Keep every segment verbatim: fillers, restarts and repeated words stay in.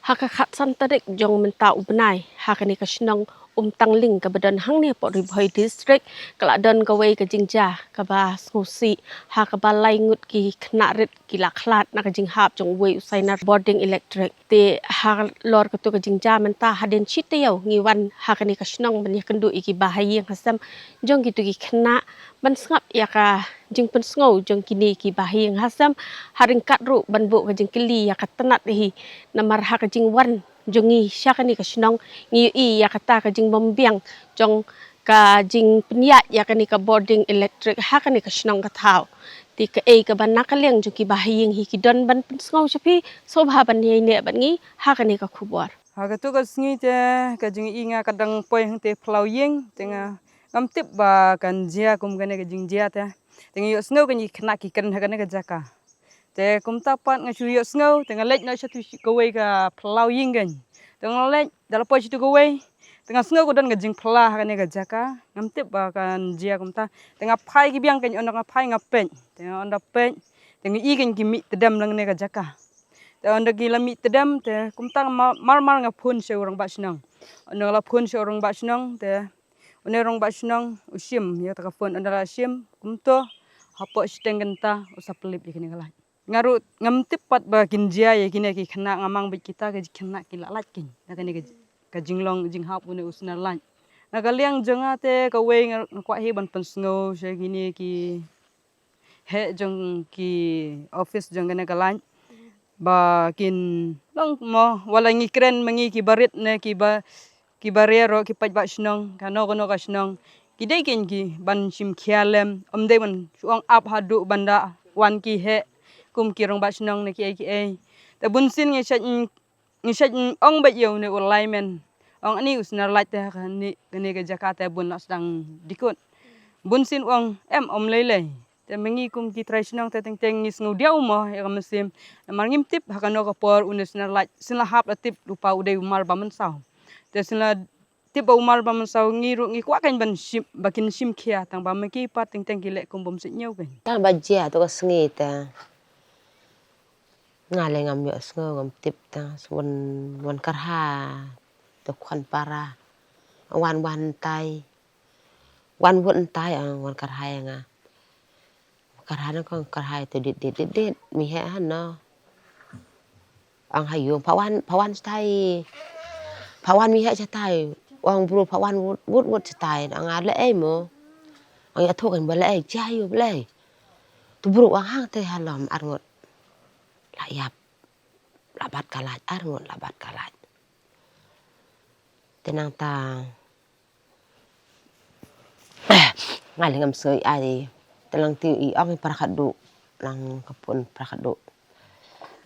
Ha ka khatsan tarik jong mynta u bnai, ha kane ka shnong Umtangling kaba don hangne hapoh Ri Bhoi District, ka la don kawei ka jingjia kaba sngewsih, ha kaba lai ngut ki khynnah rit ki la khlad na ka jinghap jong uwei u sainar bording electric. Te halor katu ka jingjia mynta hadien shi taïew ngi wan ha kane ka shnong ban ïakynduh ïa ki bahaïing hasem jong kitu ki khynnah ban sngap ïa ka jingpynsngew jong kine ki bahaïing hasem, ha ryngkat ruh ban buh ka jingkylli ïa ka tnat hi. Namar ha ka jingwan jong ngi sha kane ka shnong, ngi ïohi ïa kata ka jingbymbiang jong ka jingpynïaid ïa kane ka bording electric ha kane ka shnong ka thaw. Te kaei kaba na ka liang jong ki bahaïing hi ki don ban pynsngew sha phi, sngewbha ban ïaineh bad ngi ha kane ka khubor. Ha katu ka sngi te ka jingïohi nga ka dang poi hangtei phyllaw ïing, te nga ngam tip ba kan jia kum kane ka jingjia te. Te nga ïohsngew kane ki khynnah ki kren ha kane ka jaka. Te kumta pat nga shu ïohsngew, te nga leit noh sha tu kawei ka phyllaw ïing kan. Te nga leit, da la poi sha tu kawei, te nga sngew ka don ka jingphylla ha kane ka jaka, ngam tip ba kan jia kumta. Te nga phai ki biang kan, ynda nga phai nga peit. Te nga ynda peit, te nga i kan ki mih tdem lang ne ka jaka. Te ynda ki la mih tdem, te kumta nga ma-, mar mar nga phone sha u rangbah shnong. Ynda nga la phone sha u rangbah shnong, te une u rangbah shnong u shim ïa kata ka phone, ynda la shim, kumto hapoh shiteng kynta u sa pynlip ïa kine ka light. Nga ruh ngam tip pat ba kin jia ïa kine ki khynnah, nga mang beit kita ki khynnah ki la lait kin na kane ka, ka jinglong jinghap une u snar light. Na ka liang jong nga te kawei nga, nga kwah hi ban pynsngew sha kine ki heh jong ki office jong kane ka light ba kin long mo, wat la ngi kren ma ngi ki barit ne ki ba, ki baria ruh ki paidbah shnong, kano kano ka shnong, ki dei kin ki ban shim khia lem, ym dei ban shu ong ap haduh ban da wan ki heh kum ki rangbah shnong ne kiei kiei. Te bunsien ngi shait, ngi shait ong beit ïa une u lineman, ong ani u snar light te ha kane, kane ka jaka te bun la sdang dikut. Bunsien ong em, ym lei lei. Te ma ngi kum ki trai shnong te teng teng ngi sngewdiaw mo ïa ka mynsiem. Namar ngim tip ha kano ka por une u snar light, sien la hap la tip ruh ba u dei u Mar Bamynsaw. Te sien la tip ba u Mar Bamynsaw, ngi ruh ngi kwah kan ban shim, ba kin shim khia, tang ba ma ki pat teng teng ki leh kum bym sngewthuh kan. Tang ba jia tu ka sngi te nga lei ngam ïohsngew, ngam tip, tang wan, wan kyrha tu khun para, wan wan tai. Wan wut ntai, ong, wan kyrhai nga. Kyrhai nangkong, kyrhai te dit dit dit dit, mi heh hano. Ong ha ïung, pha wan, pha wan shatai. Pha wan mi heh shatai. Ong bru, pha wan wut wut wut shatai. Ong a le ei mo. Ong ïa thu kan ba le ei, jia ïu ba le ei. Tu bru ong hangtei ha lom ar ngut. La ïap. La bat ka light, ar ngut la bat ka light. Te nangta nga lei ngam sngew ai, te nang te i ong i para khadduh, nang ka pun para khadduh.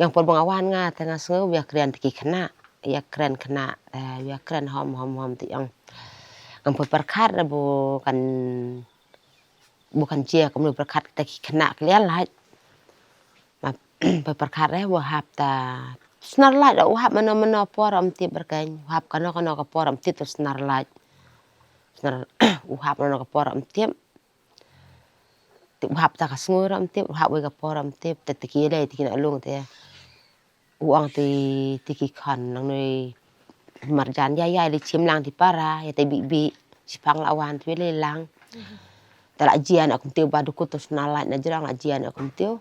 Ïa pun ba nga wan nga te nga sngew ïa kren te ki khynnah, ïa kren khynnah, eh, ïa kren hom hom hom te ong. Ngam pun pyrkhat da bu kan, bu kan jia kumno pyrkhat te ki khynnah ki la lait. Ma pyrkhat re u hap ta snar light, u hap mano mano por ym tip berkeiñ, u hap kano kano ka por ym tip ta snar light. Snar u hap mano ka por ym tip. Te u hap ta ka sngur ym tip, u hap wei ka por ym tip, te te ki lei te ki na lung te. U ong te, te ki khun nang noi marjan ïa ïa li chim lang ti para, ïa te bi bi, shipang la wan te lei lang. Te la jia na kumtiew ba dukut tu snar light na jrong la jia na kumtiew.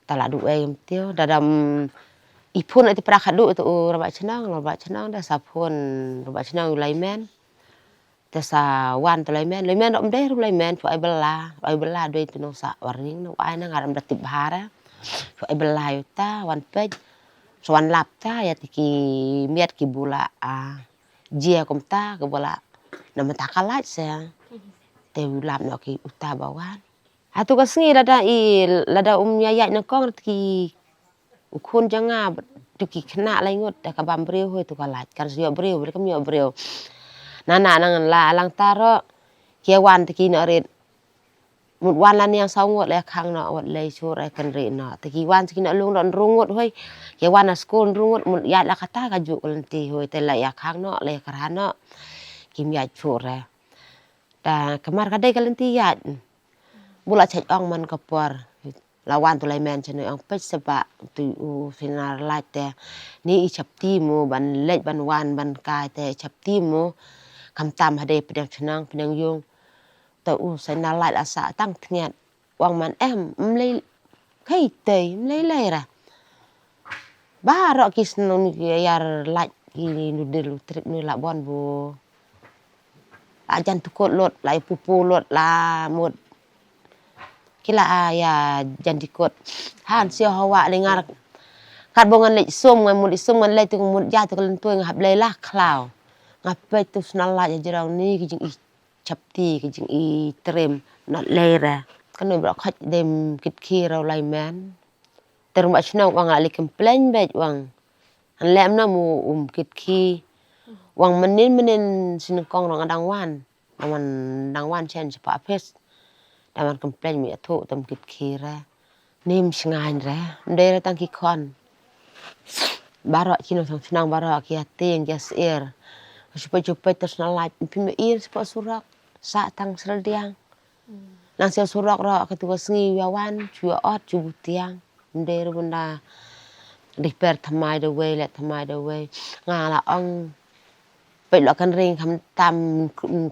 Te la du ei kumtiew, da dam i phone ai te para khadduh te u rangbah chnong, rangbah chnong da sa phone, rangbah chnong u lineman. Te sa wan te lineman, lineman ym dei ruh lineman, phu ai bela, phu ai bela dei te nong sa waring, nong ai na ngar ym da tip bha re. Phu ai bela ïa ta, wan peit, sa wan lap ta, ïa te ki miat ki bula, a, jia kumta, ki bula, na mata ka light se, te u lap noh ki uta ba wan. Hatu ka sngi lada i, lada um ïa ïaid nangkong te ki u khun jong nga, tu ki khynnah lai ngut, da ka bam briew hoi tu ka light, kan sa ïoh briew, briew kam ïoh briew. Na na nang la lang ta ruh, ki wan te ki noh rit. Mut wan la niang saw ngut la ïa khang noh, wat lei sur ai kan ri noh. Te ki wan te ki noh lung noh hynriew ngut hoi. Ki wan na skul hynriew ngut, mut ïaid la kata ka juk lynti hoi, te la ïa khang noh, la ïa kyrha noh. Kim ïaid sur ai. Da kamar ka dei ka lynti ïaid. Bu la chait ong man ka por. La wan tu lai men chano ong pech seba tu u Sainar Lait te. Ni i chapti mo ban leit ban wan ban kai te i chapti mo. Kam tam hade pdeng chnong pdeng yung. Te u Sainar Lait la sa tang tngiat. Wang man em mlei kai tei mlei lei ra. Baroh ki shnong ni ki yar lait ki nu dil u trip nu la bon bu. La jan tukut lut la ipupu lut la mut. Ki la a ya jan dikut. Han sio hawa le ngar. Kat bo ngan leit sum ngan mut i sum ngan leit tu mut ja tu ka lentui nga hap lei la khlaw. Nga peit tu snal la ja jrong ni ki jing i chapti ki jing i trim not lei ra. Kanu bra khach dem kit khi rau lai men. Ter ba chnong wang la li complain bej wang. Han lem na mu um kit khi. Wang menin menin sinengkong rong adang wan. Daman dang wan chen chepa apis. Daman complain mi athu tam kit khi ra. Nim shngain ra. Mdei ra tang ki khon. Baroh ki nong sang chnong baroh ki ating ki asir. Chupet chupet ter snal lait pim ir sepa surak. Sa tang srel diang. Nang sia surok ro ka tu ka sngi ya wan chu ya ot chu butiang. Mdei ru benda. Dih per thamai da wei le thamai da wei. Nga la ong peit lo kan ring kham tam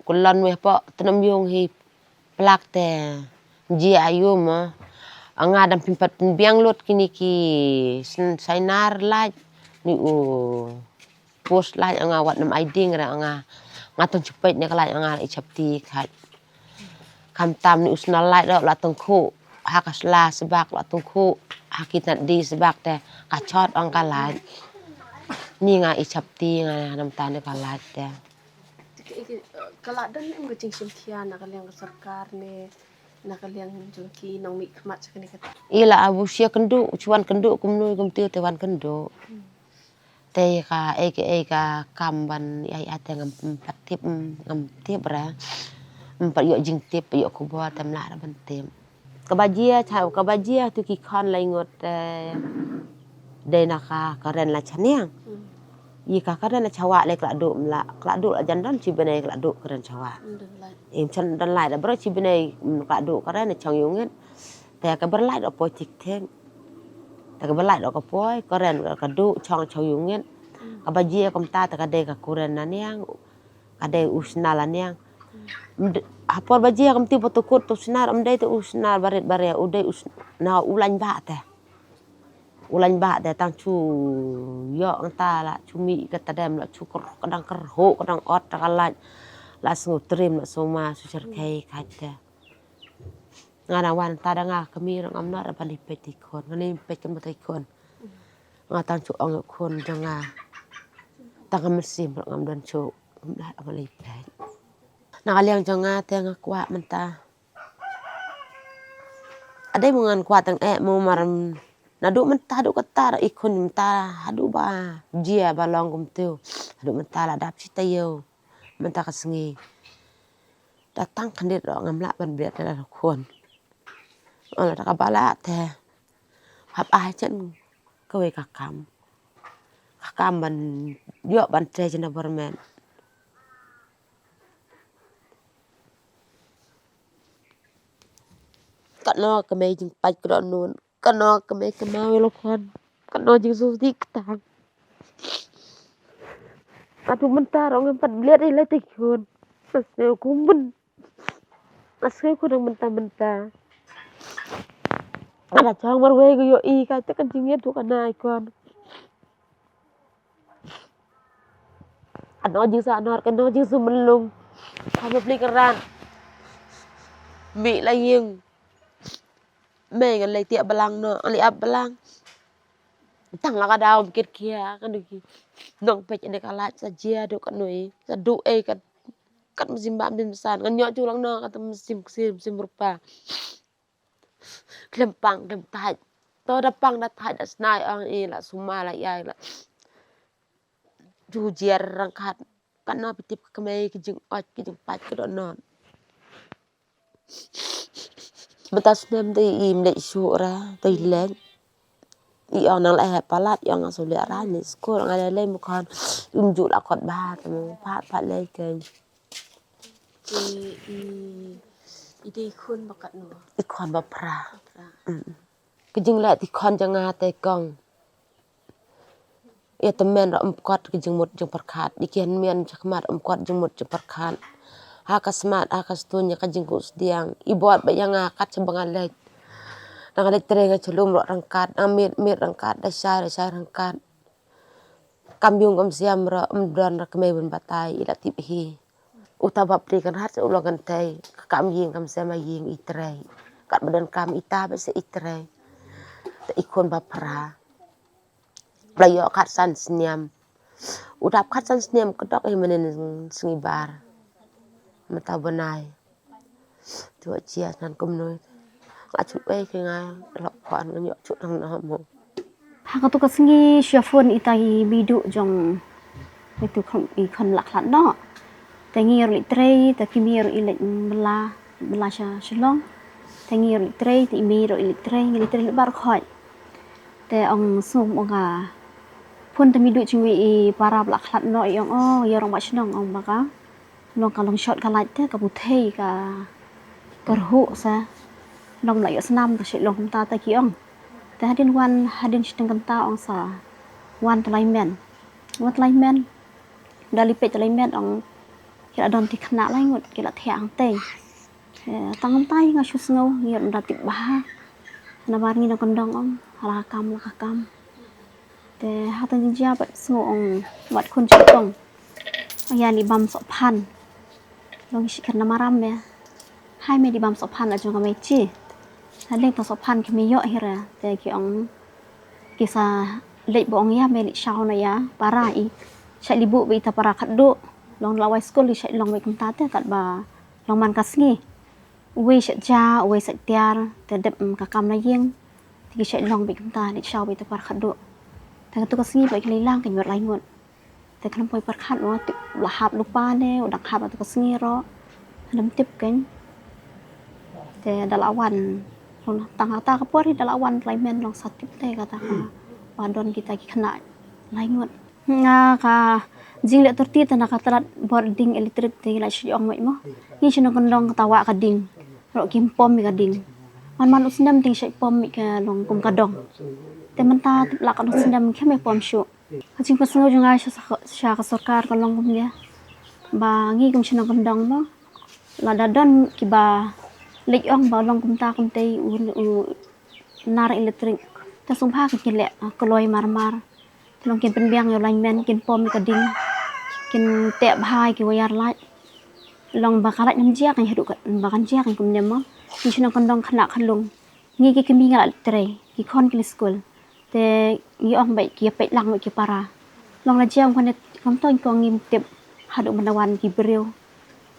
kulon wei po tnam yung hi plak te. Ji ayu ma. Nga dam pimpat biang lut kini ki Sainar Lait ni u. Post lait anga wat nam ai ding ra anga. Nga tong chupet ne ka lait anga i chapti khat. Kam tam ni u snal lait ro la tong khu. Ha ka sla sebak la tong khu. Ha ki nat di sebak te ka chot ong ka lait. Ni nga i chapti nga nam tan ka lait te. Ka la don em ka jingshim khia na ka liang ka sorkar ne na ka liang jong ki nong mi khmat cha kane ka. I la abu sia kendu chuan kendu kumnu kumtiu te wan kendu. Te ka ei ka ei ka kam ban ai ai te ngam pat tip ngam tip ra. Ngam pat yok jingtip yok khubor te mla ra ban tip. Ka bajia cha ka bajia tu ki khan lai ngot te dei na ka karen la chaniang. Yi ka karen la chawa le kla du mla kla du la jan don chi benai kla du karen chawa. Im chan don lai da bro chi benai kla du karen chang yungit. Te ka ber lai da poi tik theng. Te ka ber lai da ka poi karen ka du chang chang yungit. Ka bajia kumta te ka dei ka kuren na niang. Ka dei u sna la niang. Hapor bajia kumti potukut tu sna am dei te u sna barit baria u dei u sna u lain ba te. U lain ba te tang chu yo ngta la chu mi ka tadem la chu ker kadang ker ho kadang ot ta ka lain. La sngu trim la soma su cherkei khat te. Nga na wan ta da nga kami rong am na da ban ipet ikon nga ipet kan bata ikon. Nga tang chu ong ikon da nga. Tang ka mesim rong am don chu ngam da am ipet. Na ka liang jong nga te nga kwah mynta. Adei mo ngan kwah tang eh mo mar naduh mynta haduh kata i khun mynta haduh ba jia ba long kumtu. Haduh mynta la dap shi taïew mynta ka sngi. Da tang khyndiat ro ngam lah ban biat da khun. Ol da ka bala te hap ai chen kawei ka kam. Ka kam ban ïoh ban tre jina bormen. Kano ka mei jingpait kano nun kano ka mei ka mawi lo khon kano jingsu di ktang. Atu mynta rong em pat bliat ai lai te khon. Asneu kumbun. Asneu khon ang mynta mynta. Ada chang marwei ko yo i ka te kan jingit tu kana ai kon. Ano jingsa anor kano jingsu melung. Kano beli keran. Mi la ying. Mei ngan lei tiak belang no, ngan lei ap belang. Tang la ka daw kit kia kan du ki. Nong pech ne ka lach sa jia du kan nui. Sa du ei kan. Kan mesim ba mesim san ngan nyok chulang no kan mesim sim sim rupa. Klem pang klem thait. To da pang da thait da snai ang i la suma la yai la. Ju jiar rang khat. Kan no pitip ka kmei ki jing ot ki jing pat ki do non. Mynta snem te i mlek shu ra te i lek. I ong nang la he palat i ong nang su lek ra ni skur nga le le mu kon. Um ju la kot ba te mu pat pat le ke. Te i i te i khun ba kat no. I khun ba pra. Pra. Mm. Ka jingleh ti khon jong nga te kong. Ïa tymmen ruh ym kot ka jingmut jingpyrkhat. Ïa ki hynmen shakhmat ym kot jingmut jingpyrkhat. Ha ka smat, ha ka stun, ïa ka jingkuh sdiang. I bor ba ïa nga kat sha ba nga leit. Nga leit trei nga shlum ruh ryngkat. Nga miet miet ryngkat, da shai da shai ryngkat. Kam ïung kam siam ruh, ym don ruh kmie ban batai, i la tip hi. Uta bapli kan hat u long kan tei, ka kam ïing kam siam ïing i trei. Kat ba don kam ita ba se i trei. Te i khun ba phra. Pla ïoh kat san sniam. U dap kat san sniam ka dok i manin sngi bar. Mynta bnai. Tu chia nan kumno. Nga chut wei ki nga lok pon nga ïoh chut nang na mo. Ha katu ka sngi shu phone ita i bidu jong itu khon i khon lak lat no. Te ngi ïoh leit trei, te ki mi ïoh i leit bela, bela sha Shillong. Te ngi ïoh leit trei, te i mi ïoh i leit trei, ngi leit trei leit bar khoi. Te ong sum ong ka phone te mi du chingwi i para ba la khlad noh i ong, oh, ïa rong ba shnong ong ba ka. Long ka long shot ka light te ka buthei ka, ka rhuh sa. Long la ïoh snam ka shit long kumta te ki ong. Te hadien wan hadien shiteng kynta ong sa wan te lineman. Wan te lineman. Da lipet te lineman ong ki la don ti khynnah lai ngut ki la thiah hangtei. Eh, tang kumta hi nga shu sngew ngi ym da tip bha. Namar ngi nongkyndong ong, ha la ka kam la ka kam. Te ha tang jingjia bad sngew ong wat khun chongkong. Ong ïa li bam sohphan. Long shi khan namaram me. Hai me li bam sohphan la jong ka me chi. Ha leng tang sohphan ka me ïoh hi ra. Te ki ong ki sa leit ba ong ïa me li shaw na ïa para i. Shait li bu ba ita para khatduh. Long la wai skul i shait long ba kumta te kat ba long man ka sngi. Uwei sha ja, uwei sha tiar, te dep, mm, ka kam na ïing. Te ki shait long beit kumta, leit shaw beit te par khatduh. Te katu ka sngi ba ki leit lang ka ñiut lai ngut. Te khlem poi par khat mo, te la hap lypa ne, u dang hap katu ka sngi ro. Khlem tip kein. Te da la wan, tang kata ka por hi da la wan lineman long sa tip te kata ka. Ba don kita ki khynnah lai ngut. Nga ka jingleh torti te na ka tlat bor ding electric te ngi la shu ong mo. Ngi shu nongkyndong kata wah ka ding. Ruh kim pom ïa ka ding. Man man u snem te ngi shu pom ïa ka long kum ka dong. Te mynta tip la ka dong snem kim ïa pom shuh. Ka jingpynsngew jong nga sha, sha ka sorkar ka long kumne. Ba ngi kum shu nongkyndong mo. Lada don kiba leit ong ba long kumta kumtei u, u nar electric. Te sngewbha kin leh, ah, kloi mar mar. Te long kin pynbiang ïa u lineman, kin pom ïa ka ding, kin teh bha ïa ki wire light. Long ba ka light nam jia kan haduh ka, ba kan jia kan kumne mo. Ngi shu nongkyndong khynnah khyllung. Ngi ki kmie ngi la trei, ki khon ki la skul. Te ngi ong ba ki ïa peit lang ki para. Long la jia ong kane kam to ko ngim tip haduh mynta wan ki briew.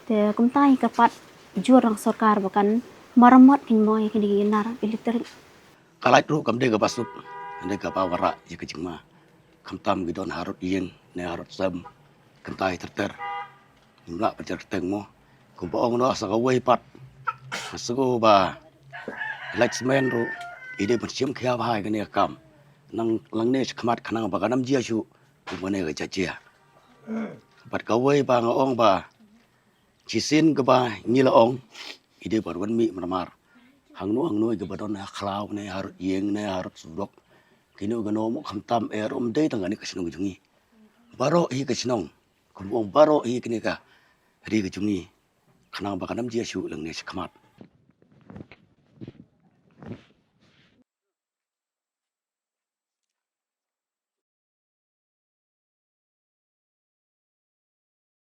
Te kumta hi kyrpad jur na ka sorkar ba kan maramot kin mo ïa kine ki nar electric. Ka light ruh kam dei kaba suk, kam dei kaba wanrah ïa ka jingma. Khamtam ki don harud ïing ne harud sem, kyntai ter ter. Ngim lah ban jer kyrteng mo. Kumba ong noh sa kawei pat. Nga sngew ba light smen ruh i dei ban shim khia bha ïa kane ka kam. Nang lang ne shakhmat khnang ba kan ym jia shuh kum kane ka jia jia. Bad kawei ba nga ong ba shisien kaba ngi la ong i dei ban wan mih mar mar. Hangno hangno kiba don ha khlaw ne harud ïing ne harud surok. Kino kino mo khamtam eh ruh ym dei tang kane ka shnong jong ngi. Baroh hi ka shnong. Kumba ong baroh hi kane ka ri ka jong ngi. Khnang ba kan ym jia shuh lane shakhmat.